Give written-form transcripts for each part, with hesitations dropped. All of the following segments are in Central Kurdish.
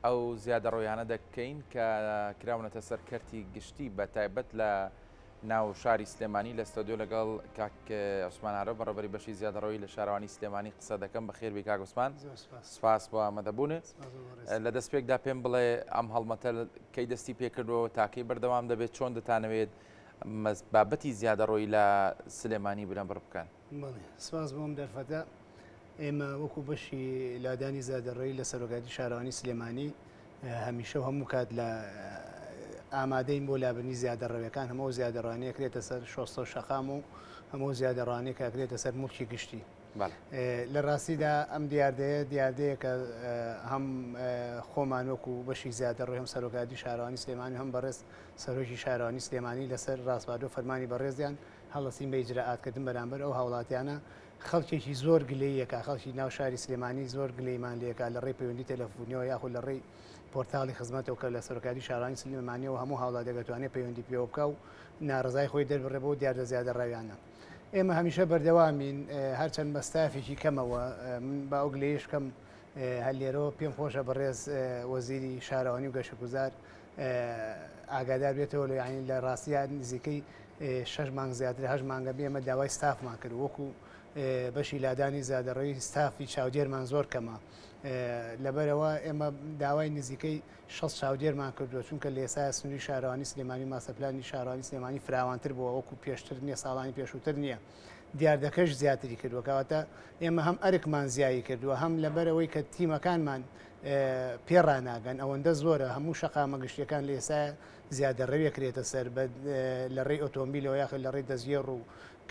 ئەو زیادەڕۆیانە دەکەین کە کراونەتە سەر کەرتی گشتی بە تایبەت لە ناو شاری سلێمانی لە ستۆدیۆ لەگەڵ کاک عوسمان عەرەب بەڕێوەبەری بەشی زیادەڕۆیی لە شارەوانی سلێمانی قسە دەکەم. بەخێربێی کاک عوسمان، سپاس بۆ ئامادەبوونت. لە دەستپێکدا پێم بڵێ ئەم هەڵمەتە کەی دەستی پێکردووە، تاکەی بەردەوام دەبێت، چۆن دەتانەوێت بابەتی زیادەڕۆیی لە سلێمانی بنەبڕ بکەن؟ بەڵێ، سپاس بۆ ئەم دەرفەتە. ئێمە وەکو بەشی لادانی زیادەڕۆیی لە سەرۆکایەتی شارەوانی سلێمانی هەمیشە و هەموو کات لە ئامادەین بۆ لابردنی زیادەڕەویەکان، هەموو ئەو زیادەڕوانەی ئەکرێتە سەر شۆستە و شەقام و هەموو ئەو زیادەڕوانەی کە ئەکرێتە سەر موڵکی گشتی. لە ڕاستیدا ئەم دیاردەیە دیاردەیەکە هەم خۆمان وەکو بەشی زیادەڕۆی هەم سەرۆکایەتی شارەوانی سلێمانی و هەم بەڕێز سەرۆکی شارەوانی سلێمانی لەسەر ڕاسپاردە و فەرمانی بەڕێزیان هەڵەسین بە ئیجرائاتکردن بەرامبەر ئەو هاوڵاتیانە. خەڵکێکی زۆر گلەییەکا، خەڵکی ناو شاری سلێمانی زۆر گلەیمان لێکا لە ڕێی پەیوەندی تەلەفونیەوە یاخود لە ڕێی پۆرتاڵی خزمەتەوە کە لە سەرۆکایەتی شارەوانی سلێمانیەوە هەموو هاوڵاتیەک ئەتوانێت پەیوەندی پێوە بکا و ناڕەزای خۆی دەربڕێ بەو دیاردە زیادەڕەویانە. ئێمە هەمیشە بەردەوامین هەرچەند بە ستافێکی کەمەوە، من با ئەو گلەییەش بکەم هەر لێرەوە پێم خۆشە بەڕێز وەزیری شارەوانی و گەشتوگوزار ئاگادار بێتەوە لە یانی لە ڕاستیا نزیکەی شەش مانگ زیاتر هەشت مانگە ئێمە داوای ستافمان کرد وەکو بەشی لادانی زیادەڕەوی ستافی چاودێرمان زۆر کەمە لەبەرەوە ئێمە داوای نزیکەی 6 چاودێرمان کردووە چونکە لە ئێستا سنووری شارەوانی سلێمانی ماستەرپلانی شارەوانی سلێمانی فراوانتر بووە وەکو پێشتر نییە ساڵانی پێشووتر نییە دیاردەکەش زیاتری کردووە کەواتە ئێمە هەم ئەرکمان زیایی کردووە هەم لەبەرەوەی کە تیمەکانمان پێ ڕاناگەن ئەوەندە زۆرە هەموو شەقامە گشتیەکان لە ئێستا زیادەڕەوی ئەکرێتە سەر بە لە ڕێی ئۆتۆمبیلەوە یاخود لە ڕێی دەستگێڕ و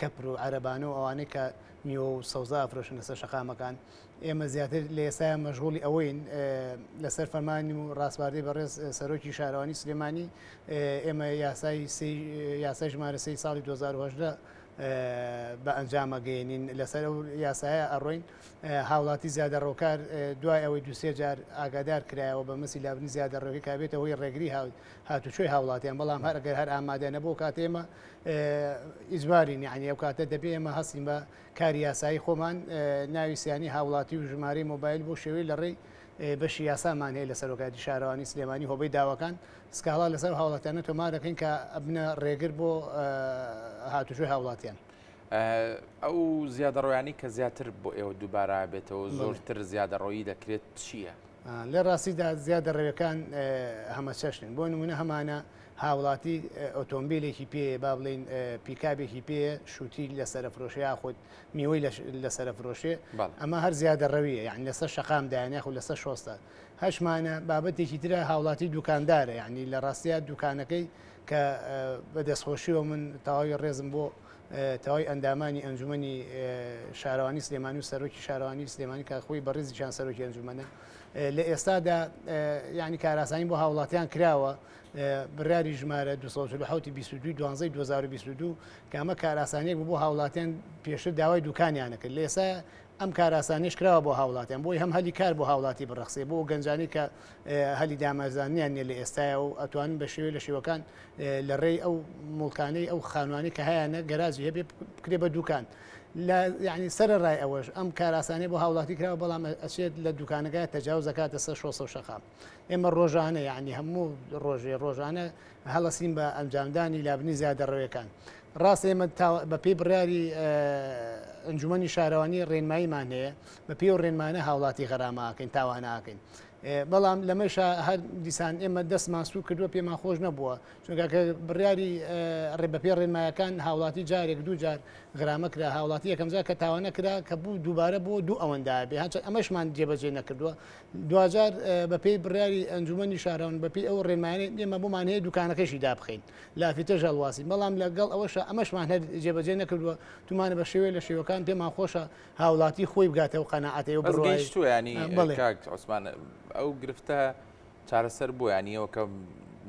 کەپر و عەرەبانە و ئەوانەی کە میوە و سەوزە ئەفرۆشن لەسەر شەقامەکان ئێمە زیاتر لە ئێستا مەشغوڵی ئەوەین لەسەر فەرمانی و ڕاسپاردەی بەڕێز سەرۆکی شارەوانی سلێمانی ئێمە یاسای یاسای ژمارە سێی ساڵی 2018 بە ئەنجام ئەگەیەنین لەسەر ئەو یاسایە ئەڕۆین هاوڵاتی زیادەڕۆکار دوای ئەوەی دوو سێ جار ئاگادار کرایەوە بە مەسی لابردنی زیادەڕۆکەی کە ئەبێتە هۆی ڕێگری هاتوچۆی هاوڵاتیان بەڵام هەر ئەگەر هەر ئامادە نەبوو کاتێ ئێمە ئیجبارین یعنی ئەو کاتە دەبێ ئێمە هەستین بە کاری یاسایی خۆمان ناوی سیانی هاوڵاتی و ژمارەی مۆبایل بۆ شێوەی لە ڕێی بەشی یاسامان هەیە لە سەرۆکایەتی شارەوانی سلێمانی هۆبەی داواکان سکاڵا لەسەر هاوڵاتیانە تۆمار دەکەین کە ئەبنە ڕێگر بۆ هاتوچۆی هاوڵاتیان. ئەو زیادەڕۆیانەی کە زیاتر بۆ ئێوە دووبارە بێتەوە زۆرتر زیادەڕۆیی دەکرێت چییە؟ لە ڕاستیدا زیادەڕەویەکان هەمەچەشنن بۆ نمونە هەمانە هاوڵاتی ئۆتۆمبیلێکی پێ با بڵین پیکابێکی پێ شووتی لەسەر فرۆشێ یاخود میوەی لەسەر فرۆشێ ئەمە هەر زیادە ڕەویە یعنی لەسەر شەقام دایان یاخود لەسەر شۆستە هەشمانە بابەتێکی ترە هاوڵاتی دوکاندارە یعنی لە ڕاستیا دوکانەکەی کە بە دەستخۆشیەوە من تەواوی ڕێزم بۆ تەواوی ئەندامانی ئەنجومەنی شارەوانی سلێمانی و سەرۆکی شارەوانی سلێمانی کە خۆی بەڕێزیشان سەرۆکی ئەنجومەنە لە ئێستادا یعنی کاراسانی بۆ هاوڵاتیان کراوە بڕیاری ژمارە 247 22 12 2022 کە ئەمە کاراسانیەک بوو بۆ هاوڵاتیان پێشتر داوای دوکانیانە کرد لە ئێستا ئەم کاراسانیش کراوە بۆ هاوڵاتیان بۆی هەم هەلی کار بۆ هاوڵاتی بڕەخسێ بۆ گەنجانی کە هەلی دامەزرانیان نیە لە ئێستایا و ئەتوانن بە شێوەی لە شێوەکان لە ڕێی ئەو موڵکانەی ئەو خانوانەی کە هەیانە گەراجی هەبێ بکرێ بە دوکان لە یعنی سەرەڕای ئەوەش ئەم کاراسانەی بۆ هاوڵاتی کراوە بەڵام ئەچێت لە دوکانەکە تەجاوز دەکاتە سەر شۆسە و شەقام ئێمە ڕۆژانە یعنی هەموو ڕۆژێ ڕۆژانە هەڵەسین بە ئەنجامدانی لابنی زیادەڕەوێکان ڕاستە ئێمە بە پێی بڕیاری ئەنجومەنی شارەوانی ڕێنماییمان هەیە بە پێی ئەو ڕێنمانە هاوڵاتی غەرامە ئەکەین تاوانە ئەکەین بەڵام لەمەشا هەر دیسان ئێمە دەستمان سوک کردووە پێمان خۆش نەبووە چونکە کە بڕیاری ڕێ بەپێی ڕێنمایەکان هاوڵاتی جارێک دوو جار غرامە کرا هاوڵاتی یەکەم جار کە تاوانە کرا کە بوو دووبارە بۆ دوو ئەوەندا بێ هەرچەند ئەمەشمان جێبەجێ نەکردووە دواجار بەپێی بڕیاری ئەنجومەنی شارەوانی بەپێی ئەو ڕێنمایانەی ئێمە بۆمان هەیە دوکانەکەشی دابخەین لافیتەش هەڵواسین بەڵام لەگەڵ ئەوەشا ئەمەشمان هەر جێبەجێ نەکردووە تومانە بە شێوەیە لە شێوەکان پێمان خۆشە هاوڵاتی خۆی بگاتە ئەو قەناعەتەی و بەس بڕوای گەیشتووە ینی بەڵێ. کاک عوسمان ئەو گرفتە چارەسەر بووە ینی ئەوە کە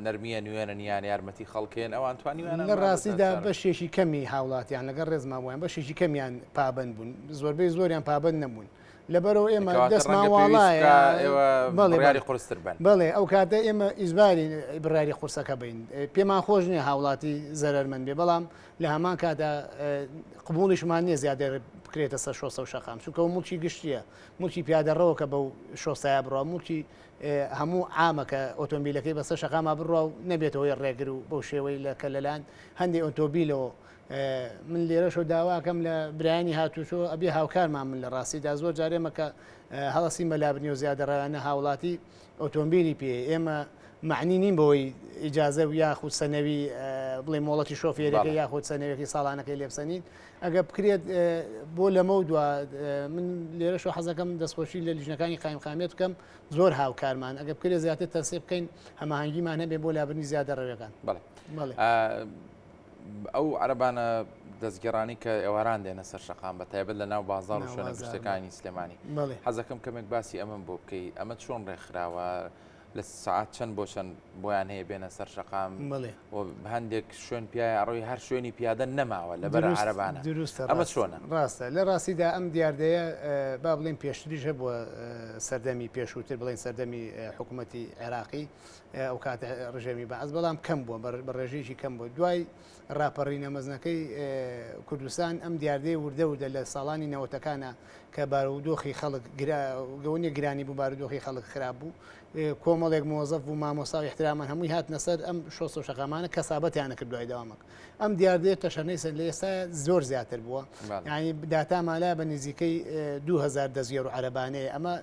نەرمیە نوێنن یان یارمەتی خەڵکێن ئەوان توانیویانە لە ئەم بابەتە ڕاستیدا چارە بەشێکی کەمی هاوڵاتیان لەگەڵ ڕێزما بۆیان بەشێکی کەمیان پابەند بوون زۆربەی زۆریان پابەند نەبوون لەبەرئەوە ئێمە کەواتە دەستمان ڕەنگە پێویست واڵایە بکا ئێوە بەڵێ بڕیاری بەڵێ قورستر بەن. بەڵێ ئەو کاتە ئێمە ئیجبارین بڕیاری قورسەکە بەین پێمان خۆش نییە هاوڵاتی زەرەرمەند بێ بەڵام لە هەمان کاتا قبوڵیشمان نییە زیادە بکرێتە سەر شۆستە و شەقام چونکە ئەو موڵکی گشتییە موڵکی پیادەڕەوە کە بەو شۆستایە بڕوا موڵکی. هەموو عامە کە ئۆتۆمبیلەکەی بەسەر شەقاما بڕوا و نەبێتە هۆی ڕێگر و بەو شێوەی لە کە لەلایەن هەندێ ئۆتۆبیلەوە من لێرەشەوە داواکەم لە برایانی هاتوچۆ ئەبێ هاوکارمان من لە ڕاستیدا زۆر جار ئێمە کە هەڵەسین بە لابردنی و زیادەڕەوانە هاوڵاتی ئۆتۆمبیلی پێ ئێمە معنی نین بەوەی ئیجازە و یاخود سەنەوی بڵێ مۆڵەتی شۆفێرەکە یاخود سەنەوەکی ساڵانەکەی لێبسەنین ئەگە بکرێت بۆ لەمە و دوا من لێرەشەوە حەزەکەم دەستخۆشی لە لیژنەکانی قایمقامیەت بکەم زۆر هاوکارمان ئەگە بکرێت زیاتر تەنسیق بکەین هەماهەنگیمان هەبێ بۆ لابردنی زیادەڕەویەکان. بەڵێ. ئەو عەرەبانە دەستگێڕانی کە ئێواران دێنە سەر شەقام بە تایبەت لە ناو بازار و شوێنە گشتەکانی سلێمانی حەزەکەم کەمێک باسی ئەمەم بۆ بکەی ئەمە چۆن ڕێکخراوە لە سعات چەند بۆ چەند بۆیان هەیە بێنە سەر شەقام هەندێک شوێن پیایە ئەڕۆی هەر شوێنی پیادە نەماوە لەبەر عەرەبانە دروستە ئەمە چۆنە؟ ڕاستە لە ڕاستیدا ئەم دیاردەیە با بڵێن پێشتریش هەبووە سەردەمی پێشووتر بڵێن سەردەمی حکوومەتی عێراقی ئەو کاتە ڕژێمی بەعس بەڵام کەم بووە بە ڕێژەیەکی کەم بووە دوای ڕاپەڕینە مەزنەکەی کوردستان ئەم دیاردەیە وردە وردە لە ساڵانی نەوەتەکانە کە بارودۆخی خەڵک گەونیە گرانی بوو بارودۆخی خەڵک خراپ بوو کۆمەڵێک مۆزەف بوو مامۆستا و احترامان هەمووی هاتنە سەر ئەم شۆستە و شەقامانە کەسابەتیانە کرد دوای دەوامەک ئەم دیاردەیە تەشەنەی سەر لە ئێستا زۆر زیاتر بووە یعنی داتامان لا بە نزیکەی 2000 دەستگێڕ و عەرەبانەیە ئەمە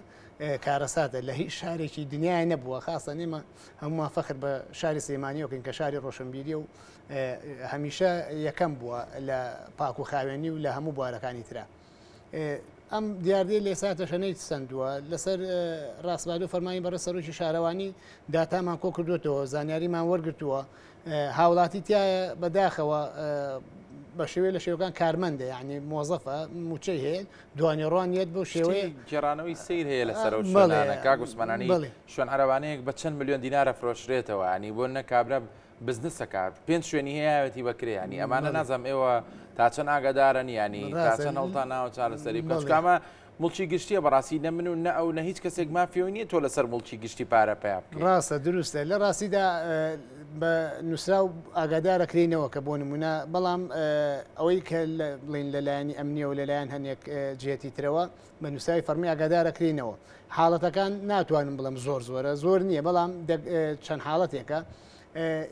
کارەساتە لە هیچ شارێکی دنیای نەبووە خاصە ئێمە هەموومان فەخر بە شاری سلێمانیەوەکەین کە شاری ڕۆشنبیریە و هەمیشە یەکەم بووە لە پاک و خاوێنی و لە هەموو بوارەکانی ترا. ئەم دیاردەی لە ئێستا تەشەنەی سەندووە لەسەر ڕاسپاردە و فەرمانی بەڕێز سەرۆکی شارەوانی داتامان کۆ کردوێتەوە زانیاریمان وەرگتووە هاوڵاتی تایە بەداخەوە بە شێوەیە لە شێوەکان کارمەندە یعنی مۆزەفە موچەی هەیە دوانیڕوان یەت بۆ شێوەیە گێڕانەوەی سیر هەیە لەسەر ئەو شوێنانە کاک عوسمانانی شوێن عەرەبانەیەک بە چەند ملیۆن دینارە فرۆشرێتەوە ینی بۆ نە کابرا بزنسەکە پێنج شوێنی هەیەتی بەکرێ ینی ئەمانە نازانم ئێوە تا چەند ئاگادارن ینی تا چەند هەڵتان ناوە چارەسەری بکەن چونکە ئەمە موڵکی گشتیە بەڕاستی نە من و نە ئەو نە هیچ کەسێک مافیەوە نییە تۆ لەسەر موڵکی گشتی پارە پەیا بکەیت. ڕاستە دروستە لە ڕاستیدا بە نووسراو ئاگادارەکرێینەوە کە بۆ نمونە بەڵام ئەوەی کە بڵین لە لایەنی ئەمنیەوە لەلایەن هەنێک جهتی ترەوە بە نووسراوی فەڕمی ئاگادارەکرێینەوە حاڵەتەکان ناتوانم بڵێم زۆر زۆرە زۆر نییە بەڵام چەند حاڵەتێکە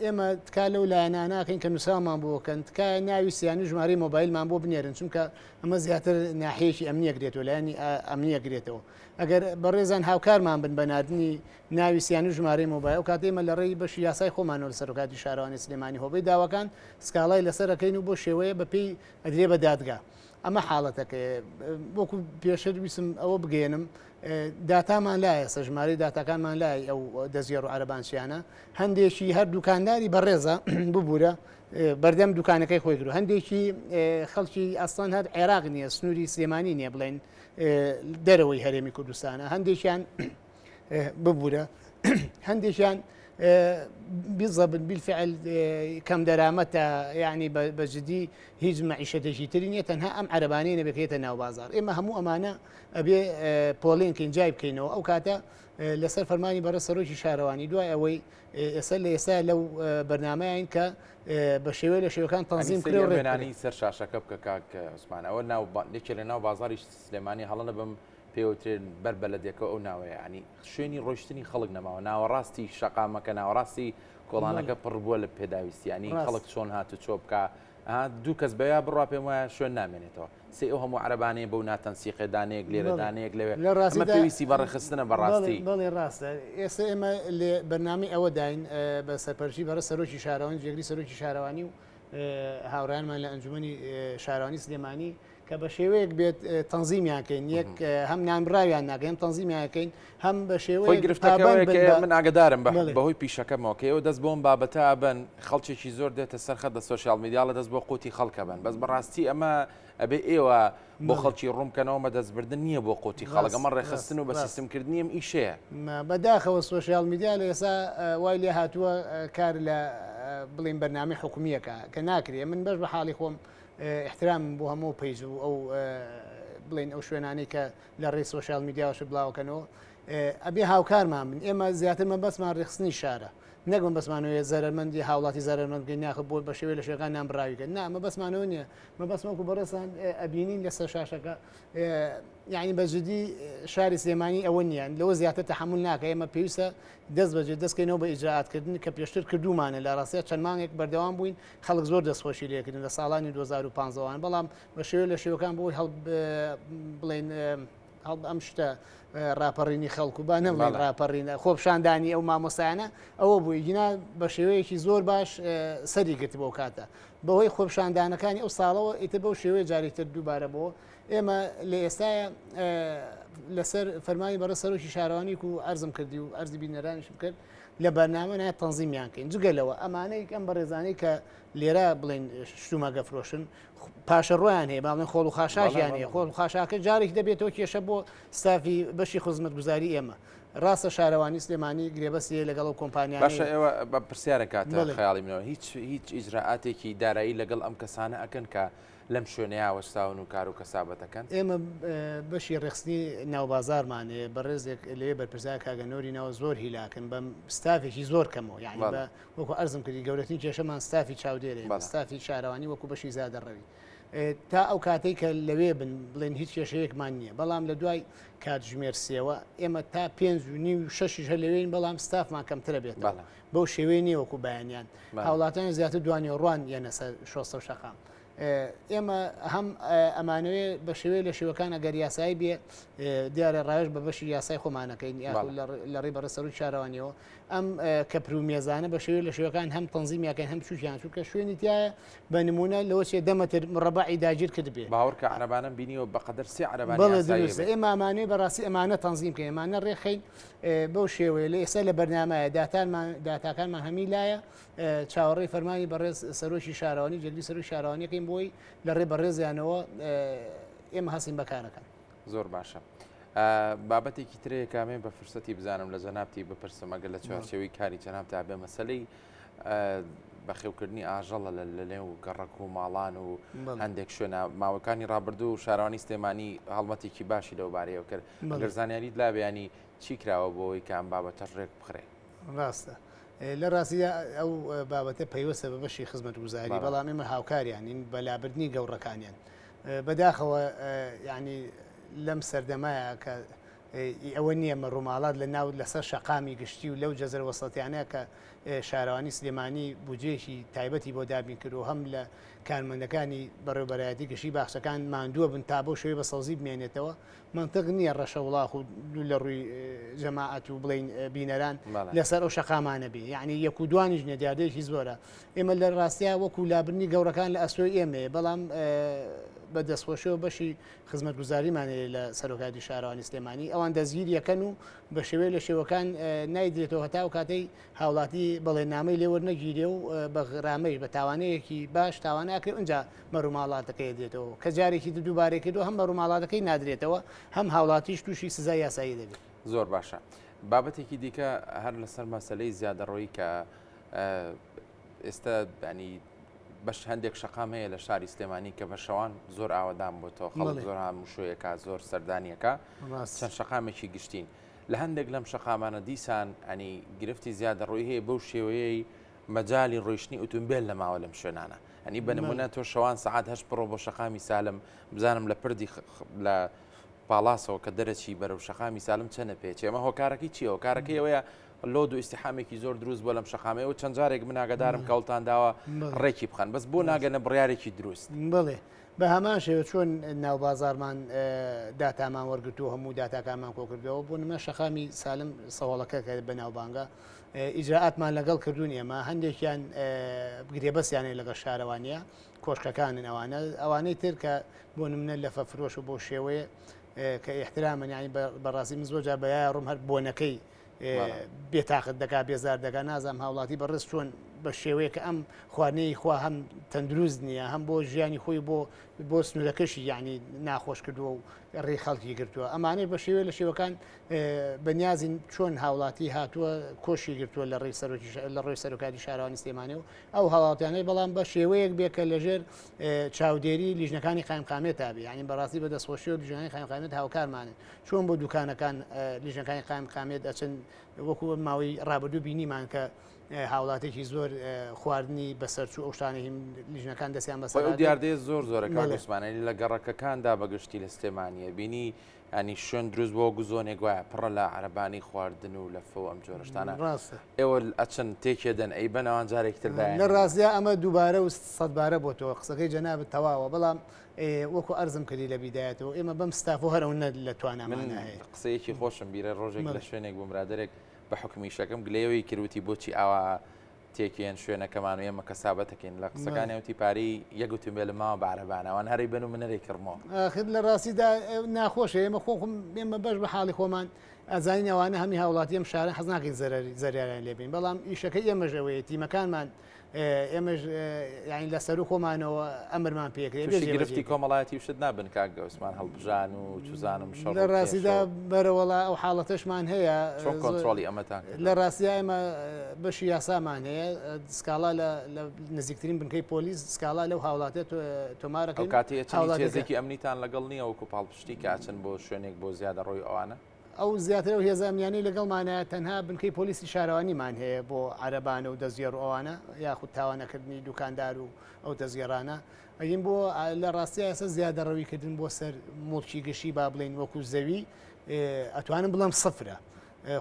ئێمە تکا لەو لایەنانە ئەکەین کە نووسراومان بۆ بکەن تکایە ناوی سیانی و ژمارەی مۆبایلمان بۆ بنێرن چونکە ئەمە زیاتر ناحیەیەکی ئەمنیە گرێتەوە لایەنی ئەمنیە گرێتەوە ئەگەر بەڕێزان هاوکارمان بن بە ناردنی ناوی سیانی و ژمارەی مۆبایل ئەو کاتەی ئێمە لە ڕێی بەشی یاسای خۆمانەوە لە سەرۆکایەتی شارەوانی سلێمانی هۆبەی داواکان سکاڵای لەسەر ئەکەین و بۆ شێوەیە بەپێی ئەدرێ بە دادگا ئەمە حاڵەتەکەیە وەکو پێشتر ویستم ئەوە بگەیەنم داتامان لایە سە ژمارەی داتاکانمان لای ئەو دەستگێڕ و عەرەبانچیانە هەندێکی هەر دوکانداری بەڕێزە ببوورە بەردەم دوکانەکەی خۆی کرد هەندێکی خەڵکی ئەسڵەن هەر عێراق نییە سنووری سلێمانی نییە بڵێن دەرەوەی هەرێمی کوردستانە هەندێکیان ببوورە هەندێکیان بیزەبن بیلفعل کەم دەرامەتە یعنی بە جدی هیچ مەعیشەتێکی تری نییە تەنها ئەم عەرەبانەی نەبێت ناو بازار ئێمە هەموو ئەمانە ئەبێ پۆلێن کەین جای بکەینەوە ئەو کاتە لەسەر فەرمانی بەڕێز سەرۆکی شارەوانی دوای ئەوەی ئێستا لە ئێستا لەو بەرنمەیان کە بە شێوەیە لە شێوەکان تەنزیم کرێ ڕێنانی سەر شاشەکە بکە کاک عوسمان ئەوە ناو یەکێ لە ناو بازاری سلێمانی هەڵە نەبم پێوترێن بەر بەلەدێکە ئەو ناوەیە ینی شوێنی ڕۆشتنی خەڵک نەماوە ناوەڕاستی شەقامەکە ناوەڕاستی کۆڵانەکە پڕ بووە لە پێداویستیانی خەڵک چۆن هات و چۆ بکە دوو کەس بەیا بڕوا پێم وایە شوێن نامێنێتەوە سێ ئەو هەموو عەرەبانەیە بەو ناتەنسیقێ دانەیەک لێرە دانەیەک لەوێ لە ئەمە ڕاستیدا پێویستی بە ڕێکخستنە بەڵێ بەڕاستی. بەڵێ ڕاستە ئێستا ئێمە لە بەرنامەی ئەوەداین بە سەرپەرشتی بەڕێز سەرۆکی شارەوانی جێگری سەرۆکی شارەوانی و هاوڕێیانمان لە ئەنجومەنی شارەوانی سلێمانی کە بە شێوەیەک بێت تەنزیمیان کەین یەک هەم نانبراویان ناکەین هەم تەنزیمیان کەین هەم بە خۆی شێوەیەک گرفتەکە پابەند ئەوەیە بن کە بە من ئاگادارم بە بەڵێ بەهۆی پیشەکەمەوە کە ئێوە دەست بۆم بابەتە ئەبەن خەڵکێکی زۆر دێتە سەر خەت لە سۆشیال میدیاڵە دەست بۆ قوتی خەڵکە بەن بەس بەڕاستی ئەمە ئەبێ ئێوە بۆ بەڵێ خەڵکی ڕوون بکەنەوە مە دەستبردن نییە بۆ قوتی خەڵک ڕاست ئەمە ڕاست ڕێکخستن و بە ڕاست سیستمکردنی ئەم ئیشەیە. بەداخەوە سۆشیال میدیا لە ئێستا وای لێ هاتووە کار لە بڵێین بەرنامەی حکومییەکە کە ناکرێ من بەش بە حاڵی خۆم ئیحترامم بۆ هەموو page و ئەو بڵێین ئەو شوێنانەی کە لە ڕێی سۆشیال میدیاوە شت بڵاوەکەنەوە. ئەبێ هاوکارمان بن ئێمە زیاتر مەبەستمان ڕێکخستنی شارە نەک مەبەستمانەوەیە زەرەرمەندی هاوڵاتی زەرەرمەند بکەین یاخود بۆ بە شێوەی لە شێوەکان نان بڕاوی کەن نا مەبەستمانەوە نییە مەبەستم وەکو بەڕێزتان ئەبینین لەسەر شاشەکە یعنی بە جدی شاری سلێمانی ئەوە نییە لەوە زیاتر تەحمل ناکە ئێمە پێویستە دەست بەجێ دەستکەینەوە بە ئیجراعاتکردن کە پێشتر کردومانە لە ڕاستیا چەند مانگێک بەردەوام بووین خەڵک زۆر دەستخۆشی لێکردن لە ساڵانی 2015وان بەڵام بە شێوە لە شێوەکان بۆی هەڵ بڵێن هەڵ ئەم شتە ڕاپەڕینی خەڵک و با نەڵێن ڕاپەڕینە خۆپشاندانی ئەو مامۆستایانە ئەوە بوو گینا بە شێوەیەکی زۆر باش سەری گرت بۆ کاتە بەهۆی خۆپشاندانەکانی ئەو ساڵەوە ئیتر بەو شێوەیە جارێکتر دووبارە بۆ ئێمە لە ئێستاە لەسەر فەرمانی بەڕێز سەرۆکی شارەوانی و ئەرزم کردی و ئەرزی بینەرانیشم کرد لە بەرنامە نایە تەنزیمیان کەین جگە لەوە ئەمانەی ئەم بەڕێزانەی کە لێرە بڵێن شتومەگە فرۆشن پاشەڕۆیان هەیە باڵێن خۆڵ و خاشاکیان هەیە خۆڵ و خاشاکە جارێک دەبێتەوە کێشە بۆ ستافی بەشی خزمەتگوزاری ئێمە ڕاستە شارەوانی سلێمانی گرێبەستی هەیە لەگەڵ ئەو کۆمپانیانەی. باشە ئێوە بە پرسیارە کاتە خەیاڵی منەوە هیچ هیچ ئیجرائاتێکی دارایی لەگەڵ ئەم کەسانە ئەکەن کە لەم شوێنەیا وەستاون و کار و کەسابەت ئەکەن؟ ئێمە بەشی ڕێکخستنی ناوبازارمان هەیە بەڕێزێک لەوێ بەرپرسیارە کاکە نۆری ناوە زۆر هیلاکن بەم ستافێکی زۆر کەمەوە یانی بە وەکو عەرزم کردی گەورەترین کێشەمان ستافی چاودێرە ستافی شارەوانی وەکو بەشی زادەڕەوی تا ئەو کاتەی کە لەوێ بن بڵێن هیچ کێشەیەکمان نییە بەڵام لە دوای کاتژمێر سێوە ئێمە تا پێنج و نیو و شەشیش هەر لەوێین بەڵام ستافمان کەمترە بێتەوە بەو شێوەیە نییە وەکو بەیانیان هاوڵاتیان زیاتر دوانیوەڕوان یەنە سەر شۆستە و شەقام ئێمە هەم ئەمانەوێ بە شێوەیە لە شێوەکان ئەگەر یاسایی بێ دیارە ڕاوێژ بە بەشی یاسای خۆمانەکەین یاخود لە ڕێی بەڕێز سەرۆکی شارەوانیەوە ئەم کەپر و مێزانە بە شێوەیە لە شێوەکان هەم تەنزیمیان کەین هەم بچووکیان چونکە شوێنی تایە بە نمونە لەوە چێ دە مەتر مڕەبەعی داگیر کردبێ. باوەڕکە عەرەبانەم بینیوە بەقەدەر سێ عەرەبانی بەڵێ ئاسایی دروستە ئەبێ. ئێمە ئەمانەوێ بەڕاستی ئەمانە تەنزیم کەین ئەمانە ڕێکخەین بەو شێوەیە لە ئێستا لە بەرنامەیە داتانمان داتاکانمان هەمی لایە چاوەڕێی فەرمانی بەڕێز سەرۆکی شارەوانی جێگری سەرۆکی شارەوانیەکەین بۆی لە ڕێ بەڕێزیانەوە ئێمە هەستین بە کارەکان. زۆر باشە. بابەتێکی ترەیە کامێ بە فرسەتی بزانم لە جەنابتی بپرسم ئەگەر لە چوارچێوەی کاری جەنابتا بێ مەسلەی بەخێوکردنی ئاژەڵە لە نێو گەڕەک و ماڵان و هەندێک شوێنە ماوەکانی ڕابردوو و شارەوانی سلێمانی هەڵمەتێکی باشی لەو بارەیەوە کرد ئەگەر زانیاریت لا بیانی چی کراوە بۆی کە ئەم بابەتە ڕێک بخرێ؟ ڕاستە لە ڕاستیدا ئەو بابەتە پەیوەستە بە بەشی خزمەتگوزاری بەڵام ئێمە هاوکاریانین بە لابردنی گەوڕەکانیان بەداخەوە یانی لەم سەردەمایە کە ئی ئەوە نییە مەڕوماڵات لە ناو لەسەر شەقامی گشتی و لەو جەزرە وەسەتیانە کە شارەوانی سلێمانی بودجەیەکی تایبەتی بۆ دابین کرد و هەم لە کارمەندەکانی بەڕێوبەرایەتی گشتی باخچەکان ماندووە بن تا بەو شێوەی بە سەوزی بمێنێتەوە مەنتق نییە ڕەشە وڵاخ و لە ڕووی جەماعەت و بڵێین بینەران لەسەر ئەو شەقامانە بێ یعنی یەک و دوانیش نیە دیاردەیەکی زۆرە ئێمە لە ڕاستیا وەکو لابردنی گەورەکان لە ئەستۆی ئێمەیە بەڵام بە دەستخۆشیەوە بەشی خزمەتگوزاریمان هەیە لە سەرۆکایەتی شارەوانی سلێمانی ئەوان دەستگیر یەکەن و بە شێوەیە لە شێوەکان نایدرێتەوە هەتا ئەو کاتەی هاوڵاتی بەڵێننامەی لێ وەرنەگیرێ و بە غرامەیش بە تاوانەیەکی باش تاوانە ئەکرێ ئینجا مەڕوماڵاتەکەی ئەدرێتەوە کە جارێکی تر دووبارەی کردەوە هەم مەڕوماڵاتەکەی نادرێتەوە هەم هاوڵاتیش تووشی سزای یاسایی دەبێت. زۆر باشە بابەتێکی دیکە هەر لەسەر مەسەلەی زیادەڕۆیی کە ئێستا ینی بەش هەندێک شەقام هەیە لە شاری سلێمانی کە بە شەوان زۆر ئاوەدان بۆتەوە خەڵک زۆر هاموشۆیەکە زۆر سەردانیەکە چەند شەقامێکی گشتین لە هەندێک لەم شەقامانە دیسان ئەنی گرفتی زیادەڕۆی هەیە بەو شێوەیەی مەجای ڕۆیشتنی ئۆتۆمبیل نەماوە لەم شوێنانە ئەنی بە نمونە تۆ شەوان سەعات هەش بڕۆ بۆ شەقامی سالم بزانم لە پردی لە پاڵاسەوە کە دەرەچی بەرەو شەقامی سالم چەنە پێچێ ئەمە هۆکارەکەی چییە هۆکارەکەی ئەوەیە لۆد و ئیستیحامێکی زۆر دروست بووە لەم شەقامەیە و چەند جارێک من ئاگادارم کە هەوڵتان داوە ڕێکی بخەن بەس بۆ ناگەنە بڕیارێکی دروست؟ بەڵێ بە هەمان شێوە چۆن ناوبازاڕمان داتامان وەرگرتووە هەموو داتاکانمان کۆکردەوە بۆ نمە شەقامی سالم سەهۆڵەکە کە بەناوبانگە ئیجرائاتمان لەگەڵ کردوون ئێمە هەندێکیان گرێبەستیان هەیە لەگەڵ شارەوانیە کۆشکەکانن ئەوانە ئەوانەی تر کە بۆ نمونە لەفە فرۆش و بۆ شێوەیە کە ئیحترامن یانی بەڕاستی من زۆر جار بە یای ڕۆم هەر بۆنەکەی بێتاقەت دەکا بێزار دەکا نازانم هاوڵاتی بەڕێز چۆن بە شێوەیە کە ئەم خواردنەی خوا هەم تەندروست نییە هەم بۆ ژیانی خۆی بۆ بۆ سنوورەکەشی یعنی ناخۆش کردووە و ڕێی خەڵکی گرتووە ئەمانەی بە شێوەیە لە شێوەکان بەنیازین چۆن هاوڵاتی هاتووە کۆشی گرتووە لە ڕێی سەرۆکی لە ڕێی سەرۆکاتی شارەوانی سلێمانی و ئەو هاوڵاتیانەی بەڵام بە شێوەیەک بێ کە لەژێر چاودێری لیژنەکانی قایمقامێت تابی یعنی بەڕاستی بە دەستخۆشی و لیژنەکانی قایمقامێت هاوکارمانن چۆن بۆ دوکانەکان لیژنەکانی قایمقامێت ئەچن وەکو ماوەی ڕابردوو بینیمان کە هاوڵاتێکی زۆر خواردنی بەسەرچوو ئەو شتانە هیم لیژنەکان دەستیان بەسەر ئەو دیاردەیە زۆر زۆرە کاک عوسمان لە گەڕەکەکاندا بەگشتی لە سلێمانیە بینی ینی شوێن دروست بۆ گزۆنێک وایە پڕە لە عەرەبانی خواردن و لەفە و ئەم جۆرە شتانە ڕاستە ئێوە ئەچن تێکێدەن ئەی بەنەوان جارێکی تر لە ڕاستیا ئەمە دووبارە و سەدبارە بۆ تۆ قسەکەی جەنابت تەواوە بەڵام وەکو ئەرزم کردی لە بیدایەتەوە ئێمە بەم ستاف و هەرەوە لە توانامان هەیە قسەیەکی خۆشم بیرە ڕۆژێک لە شوێنێک بووم برادەرێک بە حوکمی ئیشەکەم گلەیەوەی کرد وتی بۆچی ئاوا تێکێن شوێنەکەمان و ئێمە کەسابەتەکەین لە قسەکانی وتی پارەی یەک ئوتومبێلم ماوە بە عەرەبانە ئەوان هەرەی بن و من نەرەی کڕمەوە. ئاخر لە ڕاستیدا ناخۆشە ئێمە خۆ ئێمە بەش بە حاڵی خۆمان ئەزانین ئەوانە هەمی هاوڵاتی ئەم شارە حەز ناکەین زەرەری زەریاریان لێ بین بەڵام ئیشەکەی ئێمەش ئەوەیە تیمەکانمان ئێمەش یانی لە سەرو خۆمانەوە ئەمرمان پێکرێ تووشی گرفتی کۆمەڵایەتی و شت نابن کاک عوسمان هەڵبژان و چوزانم شەڕ لە ڕاستیدا بەرەوەڵا ئەو حاڵەتەشمان هەیە چۆن کۆنترۆڵی ئەمەتان لە ڕاستیا ئێمە بەشی یاسامان هەیە سکاڵا لە نزیکترین بنکەی پۆلیس سکاڵا لەو هاوڵاتێت تۆمارەکەی ئەو کاتەیە چەند هێزێکی ئەمنیتان لەگەڵ نییە وەکو پاڵپشتی کە ئەچن بۆ شوێنێک بۆ زیادەڕۆی ئەوانە؟ ئەو زیاتر ئەو هێزە ئەمنیانەی لەگەڵمانە تەنها بنکەی پۆلیسی شارەوانیمان هەیە بۆ عەرەبانە و دەستگێڕ و ئەوانە یاخود تاوانەکردنی دوکاندار و ئەو دەستگێڕانە ئەگین بۆ لە ڕاستیا ئێستا زیادەڕەویکردن بۆ سەر موڵکی گشتی با بڵێین وەکو زەوی ئەتوانم بڵێم سفرە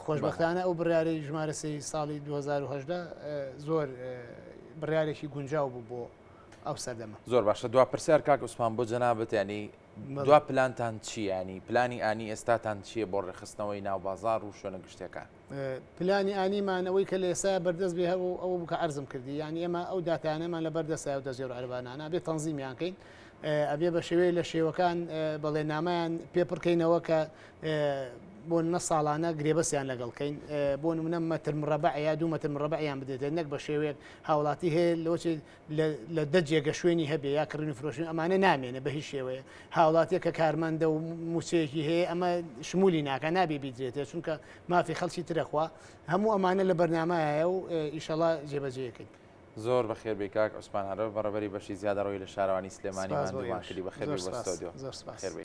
خۆشبەختانە ئەو بڕیارەی ژمارە سێی ساڵی 2018 زۆر بڕیارێکی گونجاو بوو بۆ ئەو سەردەمە. زۆر باشە دوا پرسیار کاک عوسمان بۆ جەنابت یانی دوا پلانتان چییە؟ یانی پلانی ئانی ئێستاتان چییە بۆ ڕێکخستنەوەی ناو بازاڕ و شوێنە گشتیەکان؟ پلانی ئانیمان ئەوەی کە لە ئێستا بەردەست بێ هەر ئەوە بوو کە عەرزم کردی یانی ئێمە ئەو داتایانەمان لە بەردەستە ئەو دەستگێڕ عەرەبانانە ئەبێ تەنزیمیان کەین ئەبێ بە شێوەیە لە شێوەکان بەڵێننامەیان پێ پڕکەینەوە کە بۆ نمونە ساڵانە گرێبەستیان لەگەڵ کەین بۆ نمونە مەتر مڕەبع یا دوو مەتر مڕەبعیان بدێتێ نەک بە شێوەیەک هاوڵاتی هەیە لەوەچێ لە دە جێگە شوێنی هەبێ یا کڕین و فرۆشتن ئەمانە نامێنێ بە هیچ شێوەیە هاوڵاتیە کە کارمەندە و موچەیەکی هەیە ئەمە شمولی ناکە نابێ بیدرێتێ چونکە مافی خەڵکی ترەخوا هەموو ئەمانە لە بەرنامایە و ئیشەڵا جێبەجێکەین. زۆر بەخێر بێی کاک عوسمان عەرەب بەڕێوەبەری بەشی زیادەڕەوی لە شارەوانی سلێمانی سپاس بۆ ماندوومان ئێوەش کردی بەخێر زۆر بێی بۆ سپاس ستۆدیۆ زۆر سپاس. بەخێر بێی.